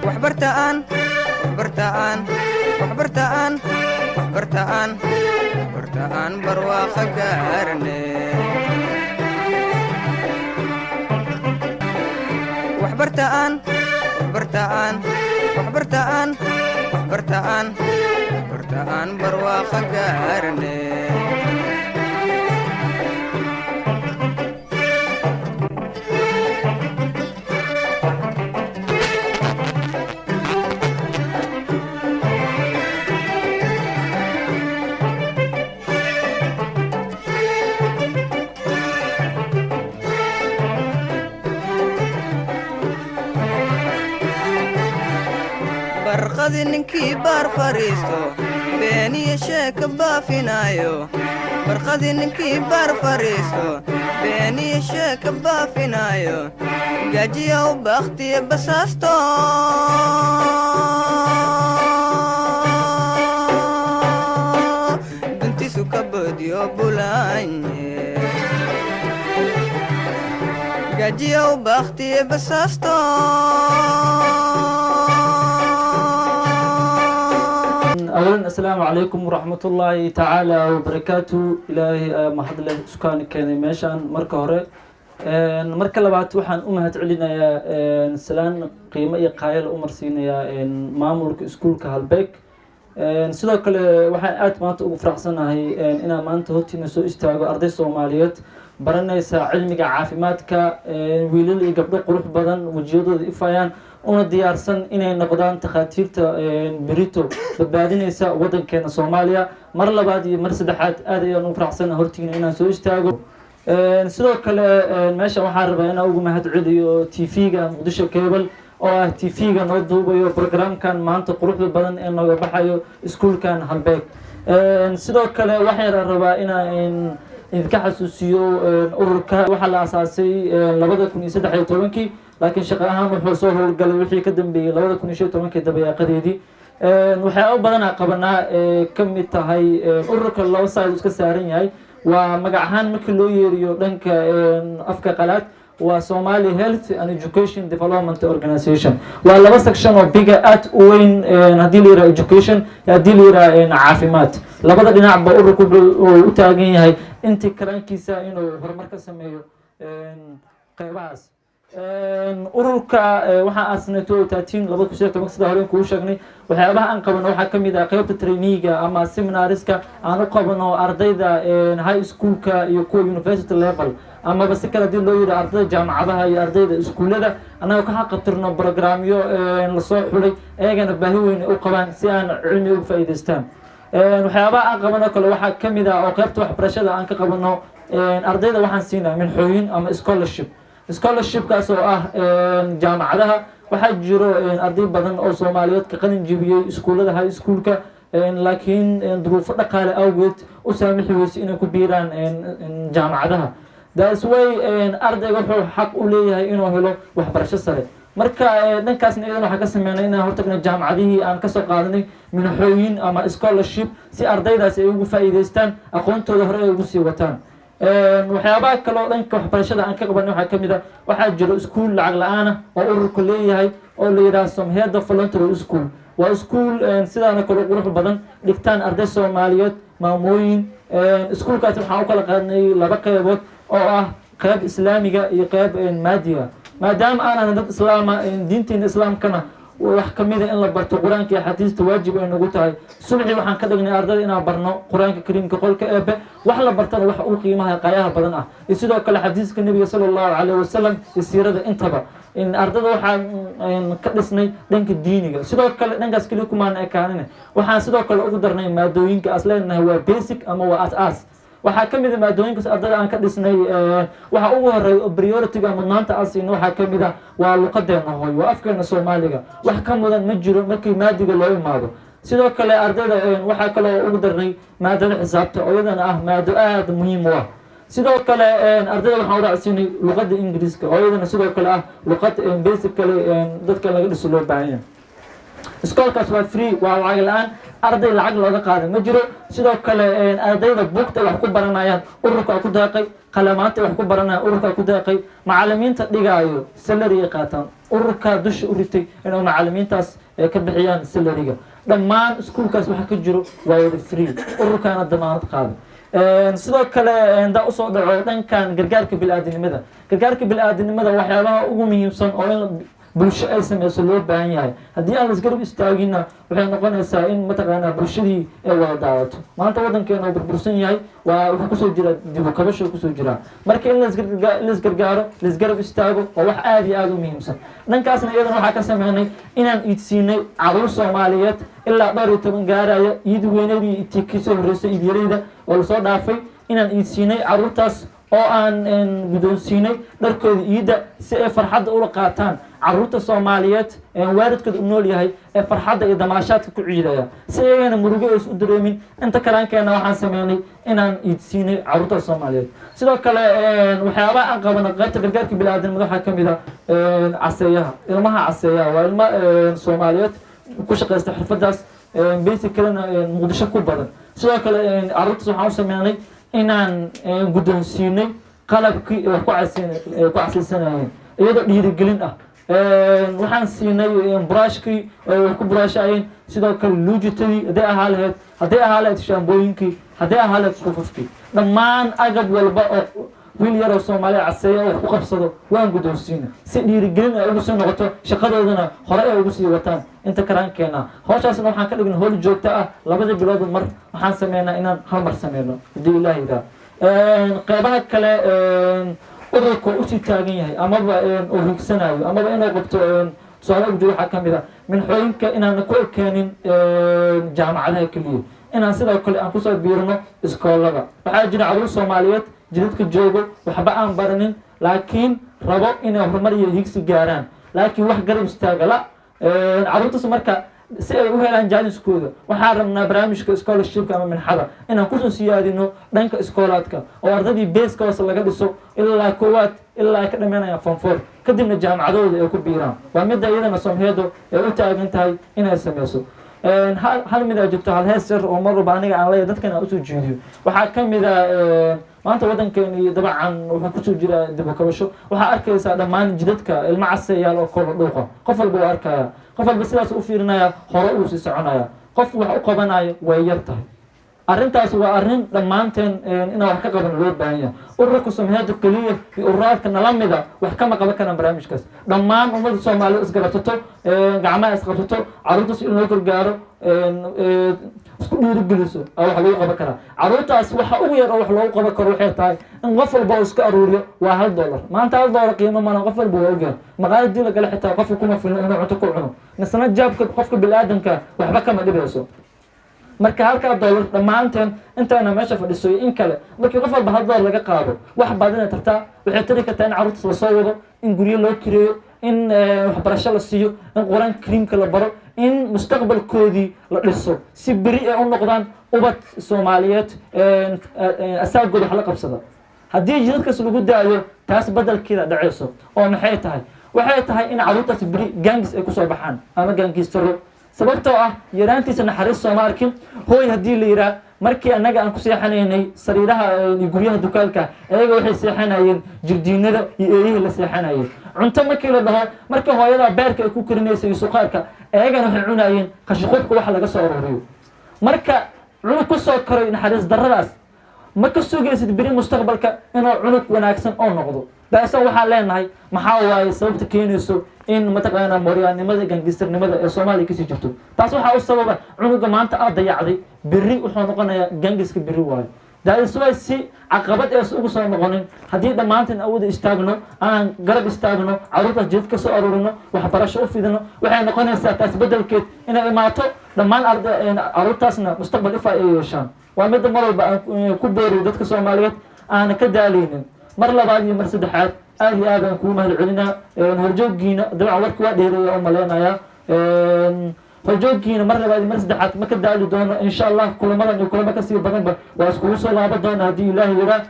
Waxbartaan, waxbartaan, waxbartaan, waxbartaan, waxbartaan, barwaaqo gaarne. Waxbartaan, waxbartaan, waxbartaan, waxbartaan, waxbartaan, barwaaqo gaarne. Barqadi ninkii baar fadhiisto, beeniyo sheeka baafinaayo. Barqadi ninkii baar fadhiisto, beeniyo sheeka baafinaayo, gaajiyow bakhtiya basaasto. Duntiisu ka boodiyo bulaanye, gaajiyow bakhtiya basaasto. Awalan, assalaamu calaykum waraxmatullaahi tacaala wabarakaatu. Ilaahay ayaa mahad leh iskaan keenay meeshaan marka hore. Marka labaad, waxaan u mahad celinayaa, salaan qiimo iyo qaayal u marsiinayaa maamulka iskuulka Halbeeg. Sidoo kale waxaan aad maanta ugu faraxsanahay inaan maanta hortiina soo istaago arday Soomaaliyeed baranaysa cilmiga caafimaadka, wiilal iyo gabdho qurux badan, wejiyadooda ifayaan, una diyaarsan inay noqdaan takhaatiirta berito badbaadinaysa waddankeena Soomaaliya. Mar labaad iyo mar saddexaad, aad ayaan ugu faraxsanahay hortiina inaan soo istaago. Sidoo kale meesha waxaan rabaa inaan ugu mahad celiyo TV-ga Muqdisho Cable, oo ah TV-ga noo duubayo programkan maanta quruxda badan ee nooga baxayo iskuulkan Halbeeg. Sidoo kale waxaan rabaa inaan idinka xasuusiyo, ururka waxaa la asaasay 2013-kii, laakiin shaqo ahaan wuxuu soo howlgalay wixii ka dambeeyey 2015-kii dabayaaqadeedii. Waxyaabo badanaa qabanaa, ee ka mid tahay ururka laba side iska saaran yahay. Waa magac ahaan markii loo yeeriyo dhanka afka qalaad, waa Somali Health and Education Development Organization. Waa laba section oo biga aad u weyn, haddii la yiraha education, haddii la yiraha caafimaad. Labada dhinacba ururku wuxuu u taagan yahay intii karaankiisa inuu horumar ka sameeyo qeybahaas. Ururka waxaan aasnay 2013, 2013, sida hore kuu sheegnay. Waxyaabaha aan qabano waxaa kamid ah qeybta traininga ama seminariska aan u qabano ardayda high schoolka iyo kuwa university level, amaba si kale hadii loo yidhi ardayda jaamacadaha iyo ardayda iskuullada, annagoo ka xaqabtirno programyo lasoo xulay, ayagana baahi weyn ay u qabaan si aan cilmi uga faa'iidaystaan. Waxyaabaha aan qabano kale waxaa kamid ah oo qeybta waxbarashada aan ka qabano, ardayda waxaan siinaa minxooyin ama scholarship. Scholarshipkaas oo ah jaamacadaha, waxaa jiro arday badan oo Soomaaliyeed ka qalin jebiyey iskuullada high schoolka, laakiin duruufo dhaqaale awgeed u saamixi weyse inay ku biiraan jaamacadaha. That's way ardayga wuxuu xaq u leeyahay inuu helo waxbarasho sare. Marka dhankaasna iyadan waxaan ka sameynay inaan hortagna jaamacadihii, aan kasoo qaadanay minxooyin ama scholarship si ardaydaas ay ugu faa'iidaystaan, aqoontooda hore ay ugu sii wataan. Waxyaabaha kale oo dhanka waxbarashada aan ka qabanay waxaa kamid ah, waxaa jiro iskuul lacag la-aan ah oo ururku leeyahay oo la yidhaha Somheda Voluntary School. Waa iskuul sidaana kale qurux badan, dhigtaan arday Soomaaliyeed, maamooyin. Iskuulkaasi waxaan u kala qaadnay laba qeybood, oo ah qeyb islaamiga iyo qeyb maadiga, maadaama aanan dad islaama, diinteena islaamkana wax kamida in la barto Qur-aanka iyo xadiista waajib ay nagu tahay. Subaxii waxaan ka dhignay ardayda inaan barno Qur-aanka Kariimka, qolka Eebe wax la bartana wax ugu qiimaha qayaha badan ah, iyo sidoo kale xadiiska Nebiga sala Allahu calayhi wasalam iyo siirada intaba. In ardada waxaan ka dhisnay dhanka diiniga. Sidoo kale dhankaas keliya kumaana ekaanin, waxaan sidoo kale ugu darnay maadooyinka as leenahay waa basic ama waa as-aas. Waxaa kamid a maadooyinkaas ardada aan ka dhisnay, waxa ugu horeeya oo priority-ga mudnaanta aan siino waxaa kamid ah waa luqadeena hooyo, waa afkeena Soomaaliga. Wax ka mudan ma jiro markii maadiga loo imaado. Sidoo kale ardayda waxaa kaloo ugu darnay maadada xisaabta, oo iyadana ah maado aada muhiim u ah. Sidoo kale ardayda waxaan uraacsiinay luqadda Ingiriiska, oo iyadana sidoo kale ah luqad basically dadka laga dhiso loo baahan yahay. Iskoolkaas waa free, waa lacag la-aan, arday lacag looga qaada ma jiro. Sidoo kale ardayda buugta wax ku baranayaan ururka ku deeqay, qalamaanta wax ku baranayaan ururka ku deeqay, macalimiinta dhigaayo salary ay qaataan, ururka dusha u ritay inuu macalimiintaas ka bixiyaan salary-ga. Dhammaan iskuulkaas waxa ka jiro waa wada free, ururkaana damaanad qaaday. Sidoo kale hadaa usoo dhaco dhankan gargaarka bil-aadinimada, gargaarka bil-aadinimada waxyaabaha ugu muhiimsan oo in bulsho ay sameyso loo baahan yahay. Haddii aan laisgarab istaagina, waxay noqonaysaa in mataqaanaa bulshadii ay wada daadato. Maanta waddankeena uu burbursan yahay, waa wuxuu kusoo jira dib u kabasho kusoo jiraa. Marka in laisgargaaro, laisgarab istaago waa wax aada iyo aada u muhiimsan. Dhankaasna iyadana waxaa ka sameynay inaan iidsiinay caruur Soomaaliyeed ilaa dhowr iyo toban gaaraya, iid weyneedii intii kasoo horreysay iidyareyda oo lasoo dhaafay, inaan iidsiinay caruurtaas oo aan guddoonsiinay dharkooda iidda, si ay farxadda ula qaataan caruurta Soomaaliyeed ee waalidkooda u nool yahay ee farxadda iyo damaashaadka ku ciidaya, si ayagana murugo ays u dareemin. Inta kalaankeena waxaan sameynay inaan iidsiinay caruurta Soomaaliyeed. Sidoo kale waxyaabaha aan qabano qaybta gargaarka biniaadamada waxaa kamid a caseeyaha, ilmaha caseeyaha. Waa ilmo Soomaaliyeed ku shaqaysta xirfadaas, basicalina Muqdisho ku badan. Sidoo kale caruurtaas waxaan u sameynay inaan guddoonsiinay qalabkii wax ku casaysanayeen, iyadoo dhiirigelin ah. Waxaan siinay buraashkii ay wax ku buraashayeen, sidoo kale luujitadii hadday ahaa lahayd shaambooyinkii, hadday ahaa lahayd sufufkii, dhammaan agab walba oo wiil yaroo Soomaaliya caseeya oo wax ku qabsado waan guddoonsiina, si dhiirigelin ay ugu sii noqoto, shaqadoodana hore ay ugu sii wataan inta karaankeena. Hawshaasna waxaan ka dhignay howl joogto ah. 2-dii biloodba mar waxaan sameynaa inaan hal mar sameyno, haddii Ilaah yidhaah. Qeybaha kale ururka usii taagan yahay amaba uu higsanayo amaba inuu qabto, tusaale ugu jiro, waxaa kamid a minxooyinka inaana ku ekeenin jaamacadaha keliya, inaan sidoo kale aan kusoo biirno iskoolada. Waxaa jira caruur Soomaaliyeed jidadka joogo, waxba aan baranin, laakiin rabo inay horumar iyo higsi gaaraan, laakiin wax garab istaaga la. Caruurtaas marka si ay u helaan jaaniskooda, waxaan rabnaa barnaamijka scholarshipka ama minxada inaan kusoo siyaadino dhanka iskoolaadka, oo ardadii base-ka hoose laga dhiso ilaa koowaad, ilaa ay ka dhameynayaan form four, kadibna jaamacadooda ay ku biiraan. Waa midda iyadana Somheedo ay u taagan tahay inay sameyso. Hal mid aa jirto, hal hees yar oo mar walba aniga aan leeyahay dadkan aan usoo jeediyo. Waxaa ka mid a maanta waddankeeni dabcan wuxuu kusoo jiraa dib u kabasho. Waxaa arkaysaa dhammaan jidadka ilmo caseeyaal oo kooba dhuuqa. Qof walba waa arkaya, qof walba sidaas u fiirinaya, hore uu sii soconaya, qof wax u qabanayo way yar tahay. Arrintaas waa arrin dhammaanteen inaan wax ka qaban loo baahan yahay. Ururka Somheedo keliya iyo ururaadka nala mida wax kama qaban karaan barnaamijkaas. Dhammaan ummadda Soomaalida isgarabsato, gacmaha isqabsato, carruurtaas in loo gargaaro, isku dhiirigeliso aa wax lagu qaban karaa. Carruurtaas waxa ugu yar oo wax loogu qaban karo waxay tahay in qof walba oo iska aruuriyo waa $1. Maanta $1 qiimo mana, qof walba waa ogyahay. Maqaayadii la gala xitaa qofka kuma filno inuu cunto ku cuno, misna jaabka qofka biniaadamka waxba kama dhibayso. Marka halkaa dollar dhammaanteen intaana meesha fadhiso iyo in kale, markii qof walba $1 laga qaado, wax badanay tartaa. Waxay tari kartaa in carruurtaas lasoo wado, in guryo loo kireeyo, in waxbarasho la siiyo, in Qur-aanka Kariimka la baro, in mustaqbalkoodii la dhiso, si beri ay u noqdaan ubad Soomaaliyeed asaagooda wax la qabsada. Haddii jidadkaas lagu daayo, taas badelkeeda dhacayso oo maxay tahay? Waxay tahay in carruurtaas beri gangs ay kusoo baxaan ama gangistaro, sababtoo ah yaraantiisa naxariis sooma arkin. Hooy haddii la yihaah, markii annaga aan ku seexanaynay sariiraha iyo guryaha dukaalka, ayaga waxay seexanayeen jirdiinada iyo eeyihii la seexanayeen. Cunto markii la dhaho, markii hooyada beerka ay ku karinaysa iyo suqaarka, ayagana waxay cunayeen qashiqubka waxa laga soo arooriyo. Marka cunug ku soo koray naxariis darradaas, ma ka sugaysid beri mustaqbalka inuu cunug wanaagsan oo noqdo. Taasa waxaan leenahay, maxaa waaye sababta keenayso in mataqaanaa mooryaannimada, gangistarnimada ee Soomaaliya kasii jirto? Taas waxaa u sababa cunuga maanta aad dayacday berri wuxuu noqonayaa gangiska berri waayo. Daadisway si caqabad ees ugu soo noqonin, haddii dhammaanteen awooda istaagno, aan garab istaagno carruurtaas, jidad ka soo aruurino, waxbarasho u fidino, waxay noqonaysaa taas bedelkeed inay imaato dhammaan arda carruurtaasna mustaqbal ifa ay yeeshaan. Waa midda mar walba aan ku booriyo dadka Soomaaliyeed, aana ka daaleynin. Mar labaad iyo mar saddexaad aad iyo aad aan kugu mahad celinaa horjoogiina. Dabcan warki waa dheereeya oo maleynayaa. Horjoogiina mar labaad iyo mar saddexaad ma ka daali doono. Insha Allah kulamadan iyo kulamo kasii badanba waa iskugu soo laaban doona, haddii Ilaahay yiraa.